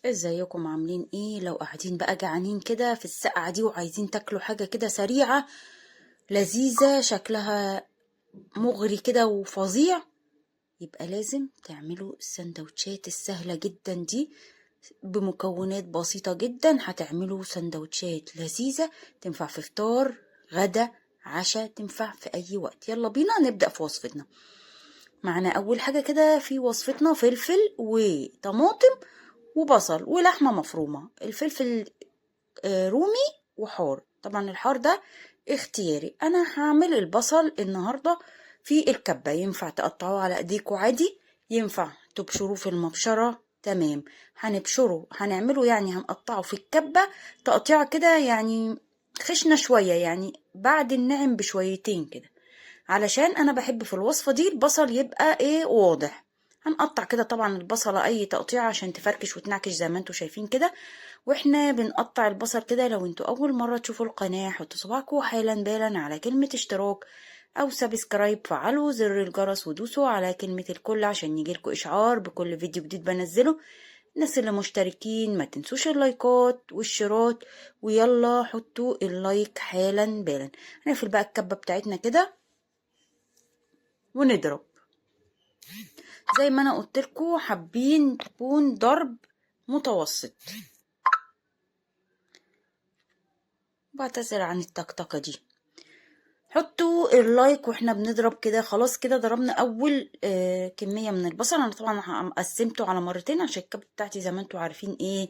ازيكم عاملين ايه؟ لو قاعدين بقى جعانين كده في السقعة دي وعايزين تاكلوا حاجة كده سريعة لذيذة شكلها مغري كده وفظيع، يبقى لازم تعملوا السندوتشات السهلة جدا دي بمكونات بسيطة جدا. هتعملوا سندوتشات لذيذة تنفع في فطار، غدا، عشاء، تنفع في اي وقت. يلا بينا نبدأ في وصفتنا. معانا اول حاجة كده في وصفتنا فلفل وطماطم وبصل ولحمة مفرومة. الفلفل رومي وحار، طبعا الحار ده اختياري. انا هعمل البصل النهاردة في الكبة، ينفع تقطعوه على ايديكوا عادي، ينفع تبشروه في المبشرة، تمام. هنبشره، هنعمله يعني هنقطعه في الكبة تقطيعة كده يعني خشنة شوية، يعني بعد الناعم بشويتين كده، علشان انا بحب في الوصفة دي البصل يبقى ايه واضح. هنقطع كده طبعا البصلة اي تقطيعة عشان تفركش وتنعكش زي ما انتوا شايفين كده. واحنا بنقطع البصل كده، لو انتوا اول مرة تشوفوا القناة حطوا صباعكم حالا بالا على كلمة اشتراك او subscribe، فعلوا زر الجرس ودوسوا على كلمة الكل عشان يجيلكوا اشعار بكل فيديو جديد بنزله. الناس اللي مشتركين ما تنسوش اللايكات والشيرات، ويلا حطوا ال like حالا بالا. هنقفل بقى الكبة بتاعتنا كده ونضرب زي ما انا قلت لكم، حابين تكون ضرب متوسط. بعتذر عن الطقطقه دي. حطوا ال like واحنا بنضرب كده. خلاص كده ضربنا اول كمية من البصل. انا طبعا قسمته على مرتين عشان الكبه بتاعتي زي ما انتوا عارفين ايه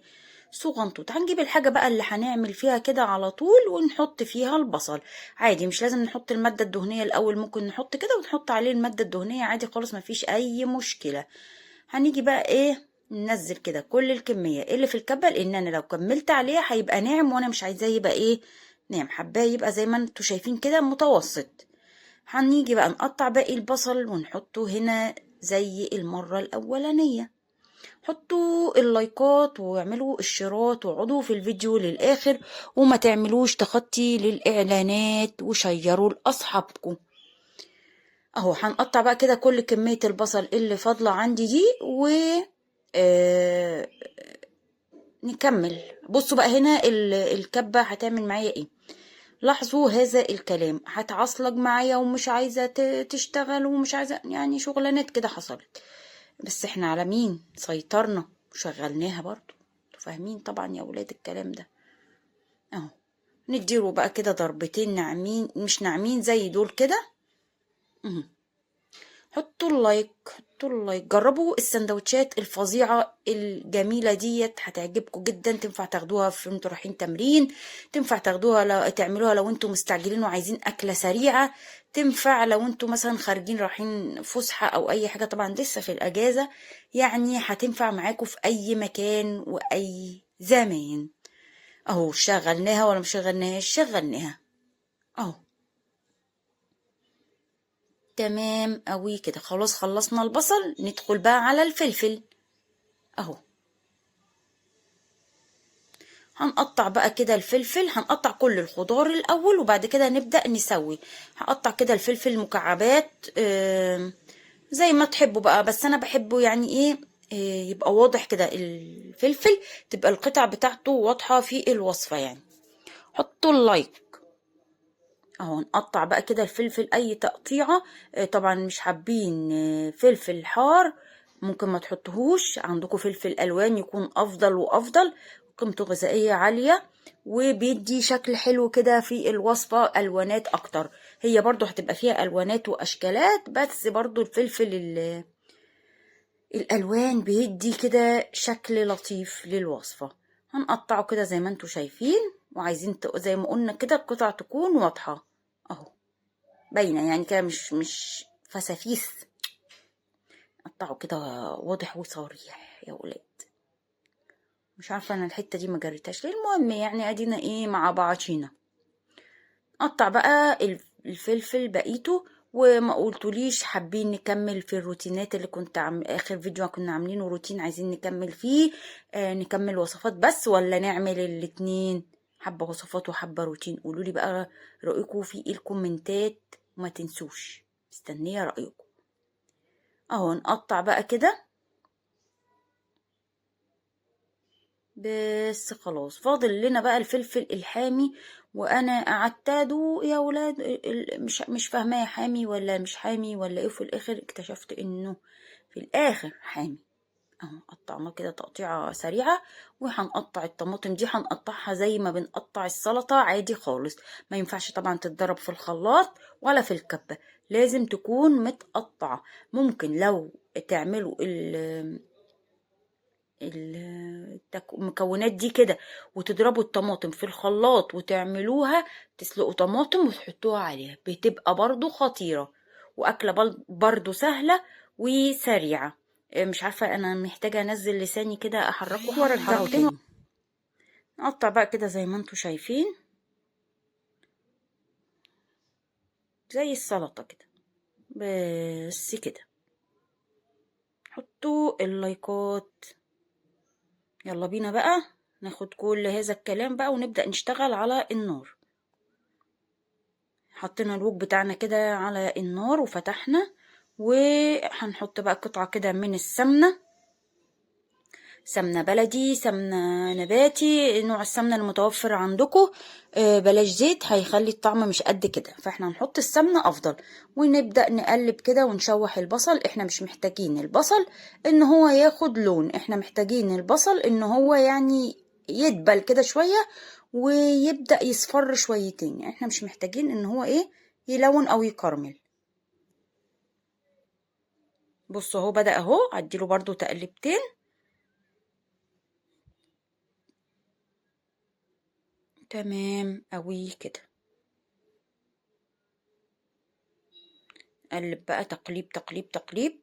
صغنطوط. هنجيب الحاجة بقى اللي هنعمل فيها كده على طول ونحط فيها البصل عادي، مش لازم نحط المادة الدهنية الاول، ممكن نحط كده ونحط عليه المادة الدهنية عادي خالص، مفيش اي مشكلة. هنيجي بقى ايه ننزل كده كل الكمية اللي في الكبه، لان انا لو كملت عليها هيبقى ناعم وانا مش عايزاه يبقى ايه ناعم، حباه يبقى زي ما انتوا شايفين كده متوسط. هنيجي بقى نقطع باقي البصل ونحطه هنا زي المرة الاولانية. حطوا اللايكات واعملوا الشيرات واقعدوا في الفيديو للاخر، وما تعملوش تخطي للاعلانات، وشيروا لاصحابكم. اهو هنقطع بقى كده كل كمية البصل اللي فاضلة عندي دي و نكمل. بصوا بقى هنا الكبة هتعمل معايا ايه. لاحظوا هذا الكلام، هتعصلج معايا ومش عايزة تشتغل ومش عايزة يعني شغلانات كده حصلت، بس احنا على مين سيطرنا وشغلناها برضو، انتوا فاهمين طبعا يا ولاد الكلام ده. اهو نديله بقى كده ضربتين ناعمين، مش ناعمين زي دول كده. حطوا ال like، حطوا ال like، جربوا السندوتشات الفظيعة الجميلة ديت، هتعجبكم جدا. تنفع تاخدوها في انتوا رايحين تمرين، تنفع تاخدوها لو تعملوها لو انتوا مستعجلين وعايزين أكلة سريعة، تنفع لو انتوا مثلا خارجين رايحين فسحة أو أي حاجة، طبعا لسه في الأجازة، يعني هتنفع معاكم في أي مكان وأي زمان. أهو شغلناها ولا مش شغلناهاش؟ شغلناها أهو، تمام قوي كده. خلاص خلصنا البصل، ندخل بقى على الفلفل. اهو هنقطع بقى كده الفلفل، هنقطع كل الخضار الاول وبعد كده نبدأ نسوي. هقطع كده الفلفل مكعبات زي ما تحبوا بقى، بس انا بحبه يعني ايه، يبقى واضح كده الفلفل، تبقى القطع بتاعته واضحة في الوصفة يعني. حطوا ال like. اهو نقطع بقى كده الفلفل اي تقطيعه. طبعا مش حابين فلفل حار ممكن ما تحطوهوش، عندكم فلفل الوان يكون افضل وافضل، قيمته غذائية عالية وبيدي شكل حلو كده في الوصفة، الوانات اكتر. هي برضو هتبقى فيها الوانات واشكالات، بس برضو الفلفل الالوان بيدي كده شكل لطيف للوصفه. هنقطعه كده زي ما انتوا شايفين، وعايزين زي ما قلنا كده القطع تكون واضحة اهو، باينة يعني كده، مش فسافيس. قطعه كده واضح وصريح يا ولاد. مش عارفه انا الحتة دي ما جريتهاش ليه، المهم يعني ادينا ايه مع بعضينا. قطع بقى الفلفل بقيته. وما قلتوليش حابين نكمل في الروتينات اللي كنت اخر فيديو كنا عاملينه روتين، عايزين نكمل فيه نكمل وصفات بس ولا نعمل الاتنين، حبة وصفات وحبة روتين؟ قولولي بقى رأيكم في ايه الكومنتات، وما تنسوش مستنية رأيكم. اهو نقطع بقى كده. بس خلاص فاضل لنا بقى الفلفل الحامي. وانا قعدت ادوق يا ولاد، مش فاهماه حامي ولا مش حامي ولا ايه، في الاخر اكتشفت انه في الاخر حامي. اهو قطعناه كده تقطيعه سريعة. وهنقطع الطماطم دي، هنقطعها زي ما بنقطع السلطة عادي خالص، ما ينفعش طبعا تتضرب في الخلاط ولا في الكبه، لازم تكون متقطعه. ممكن لو تعملوا المكونات دي كده وتضربوا الطماطم في الخلاط وتعملوها، تسلقوا طماطم وتحطوها عليها، بتبقى برضو خطيرة، واكله برضو سهلة وسريعة. مش عارفه انا محتاجه انزل لساني كده احركه وارجعه حركتين. تاني. نقطع بقى كده زي ما انتم شايفين زي السلطة كده، بس كده. حطوا اللايكات. يلا بينا بقى ناخد كل هذا الكلام بقى ونبدأ نشتغل على النار. حطينا الوك بتاعنا كده على النار وفتحنا، وهنحط بقى قطعة كده من السمنة، سمنة بلدي، سمنة نباتي، نوع السمنة المتوفر عندكم. بلاش زيت هيخلي الطعم مش قد كده، فاحنا هنحط السمنة افضل. ونبدأ نقلب كده ونشوح البصل. احنا مش محتاجين البصل ان هو ياخد لون، احنا محتاجين البصل ان هو يدبل كده شوية ويبدأ يصفر شويتين، احنا مش محتاجين ان هو يلون او يكرمل. بصوا اهو بدأ اهو، اديله برضو تقلبتين. تمام قوي كده. قلب بقى تقليب تقليب تقليب.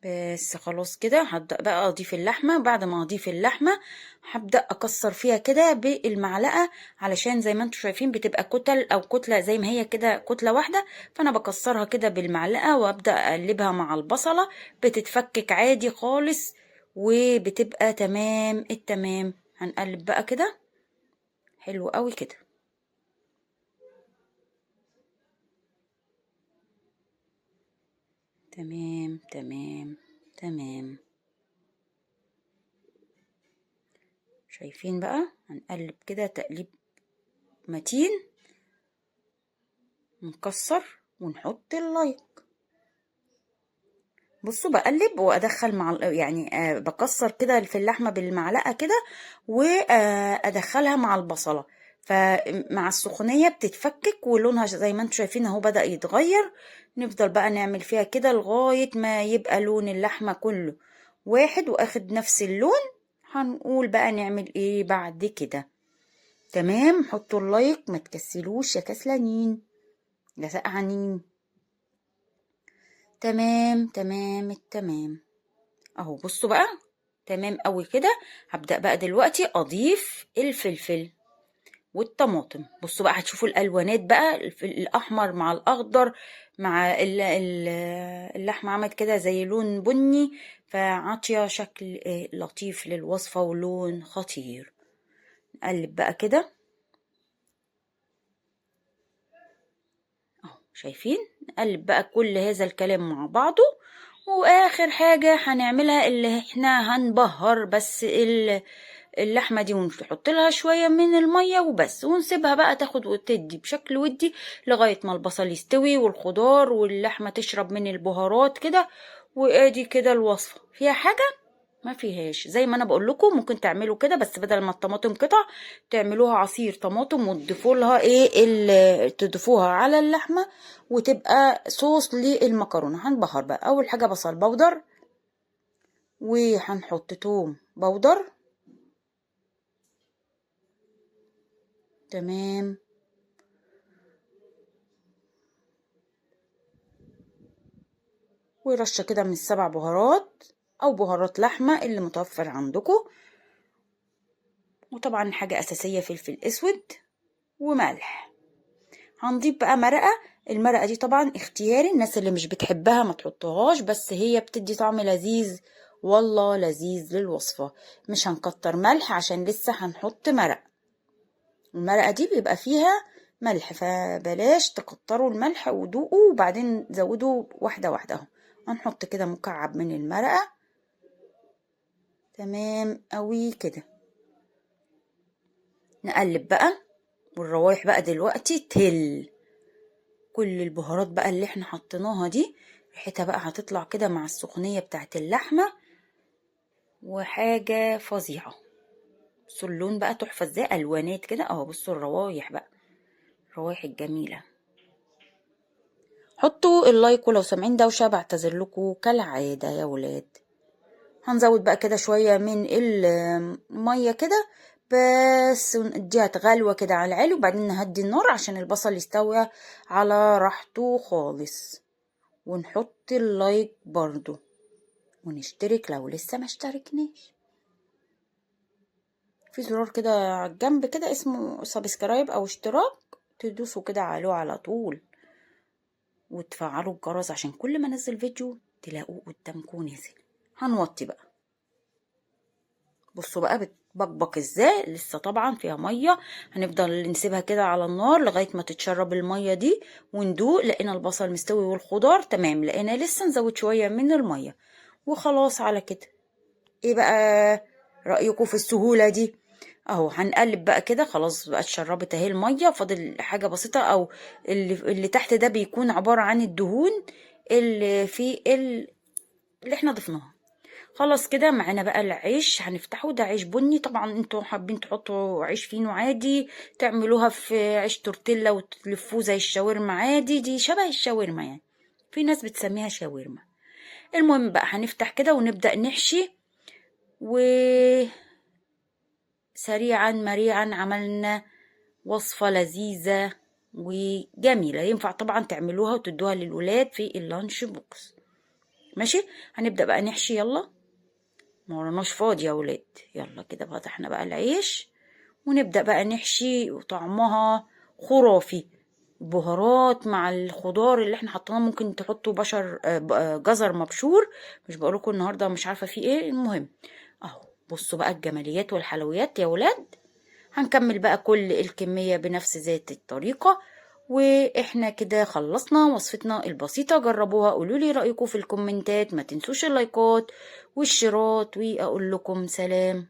بس خلاص كده. هبدأ بقى اضيف اللحمة. بعد ما اضيف اللحمة هبدأ اكسر فيها كده بالمعلقة، علشان زي ما انتم شايفين بتبقى كتل او كتلة زي ما هي كده، كتلة واحدة، فانا بكسرها كده بالمعلقة وابدأ اقلبها مع البصلة، بتتفكك عادي خالص وبتبقى تمام التمام. هنقلب بقى كده حلو قوي كده. تمام تمام تمام. شايفين بقى؟ هنقلب كده تقليب متين، نكسر ونحط اللايك. بصوا بقلب وادخل مع بكسر كده في اللحمة بالمعلقه كده وادخلها مع البصله، فمع السخونيه بتتفكك ولونها زي ما انتم شايفين اهو بدأ يتغير. نفضل بقى نعمل فيها كده لغاية ما يبقى لون اللحمة كله واحد واخد نفس اللون. هنقول بقى نعمل ايه بعد كده. تمام، حطوا اللايك، ما تكسلوش يا كسلانين يا سقعانين. تمام تمام التمام اهو. بصوا بقى تمام قوي كده. هبدأ بقى دلوقتي اضيف الفلفل والطماطم. بصوا بقى هتشوفوا الالوانات بقى، الاحمر مع الاخضر مع اللحمة عملت كده زي لون بني، فعطيه شكل لطيف للوصفه ولون خطير. نقلب بقى كده اهو، شايفين؟ نقلب بقى كل هذا الكلام مع بعضه. واخر حاجة هنعملها اللي احنا هنبهر بس اللحمة دي، ونحط لها شوية من المية وبس، ونسيبها بقى تاخد وتدي بشكل ودي لغاية ما البصل يستوي والخضار واللحمة تشرب من البهارات كده. وادي كده الوصفة. فيها حاجة؟ ما فيهاش. زي ما انا بقول لكم ممكن تعملوا كده، بس بدل ما الطماطم قطع تعملوها عصير طماطم وتضيفوا لها ايه تضيفوها على اللحمة وتبقى صوص للمكرونه. هنبهر بقى اول حاجة بصل بودر، وهنحط توم بودر. تمام. ورشه كده من السبع بهارات او بهارات لحمه اللي متوفر عندكم، وطبعا حاجة اساسية فلفل اسود وملح. هنضيف بقى مرقه. المرقه دي طبعا اختياري، الناس اللي مش بتحبها ما تحطهاش، بس هي بتدي طعم لذيذ والله لذيذ للوصفه. مش هنكتر ملح عشان لسه هنحط مرق، المرقه دي بيبقى فيها ملح، فبلاش تكتروا الملح ودوقوا وبعدين زودوا واحدة واحدة اهو. هنحط كده مكعب من المرقة، تمام قوي كده. نقلب بقى، والروايح بقى دلوقتي تل كل البهارات بقى اللي احنا حطيناها دي، ريحتها بقى هتطلع كده مع السخونية بتاعت اللحمة، وحاجة فظيعة. بصوا اللون بقى تحفة ازاي، الوانات كده اهو. بصوا الروايح بقى، الروايح الجميلة. حطوا ال like، ولو سامعين دوشة بعتذر لكم كالعادة يا ولاد. هنزود بقى كده شوية من المية كده بس، ونديها غلوة كده على العالي، وبعدين نهدي النار عشان البصل يستوي على راحته خالص. ونحط ال like برضو، ونشترك لو لسه ما اشتركناش. في زرار كده على الجنب كده اسمه subscribe او اشتراك، تدوسوا كده عليه على طول، وتفعلوا الجرس عشان كل ما انزل فيديو تلاقوه قدامكم نازل. هنوطي بقى. بصوا بقى بتبقبق ازاي، لسه طبعا فيها مية، هنفضل نسيبها كده على النار لغاية ما تتشرب المية دي وندوق. لقينا البصل مستوي والخضار تمام، لقينا لسه نزود شوية من المية وخلاص على كده. ايه بقى رايكم في السهولة دي؟ اهو هنقلب بقى كده، خلاص بقى اتشربت اهي المية، فاضل حاجة بسيطة. او اللي تحت ده بيكون عبارة عن الدهون اللي في اللي احنا ضفناها. خلاص كده معانا بقى العيش هنفتحه، ده عيش بني طبعا، انتوا حابين تحطوا عيش فينو عادي، تعملوها في عيش تورتيلا وتلفوه زي الشاورما عادي، دي شبه الشاورما يعني، في ناس بتسميها شاورما. المهم بقى هنفتح كده ونبدأ نحشي، و سريعا مريعا عملنا وصفة لذيذة وجميلة، ينفع طبعا تعملوها وتدوها للولاد في ال lunch box. ماشي، هنبدأ بقى نحشي. يلا ما وراناش فاضي يا ولاد. يلا كده فتحنا بقى العيش ونبدأ بقى نحشي، وطعمها خرافي. بهارات مع الخضار اللي احنا حطيناه، ممكن تحطوا بشر جزر مبشور، مش بقولكم النهارده مش عارفه فيه ايه. المهم اهو بصوا بقى الجماليات والحلويات يا ولاد. هنكمل بقى كل الكمية بنفس ذات الطريقة، واحنا كده خلصنا وصفتنا البسيطة. جربوها، قولولي رأيكم في الكومنتات، ما تنسوش اللايكات والشيرات، واقول لكم سلام.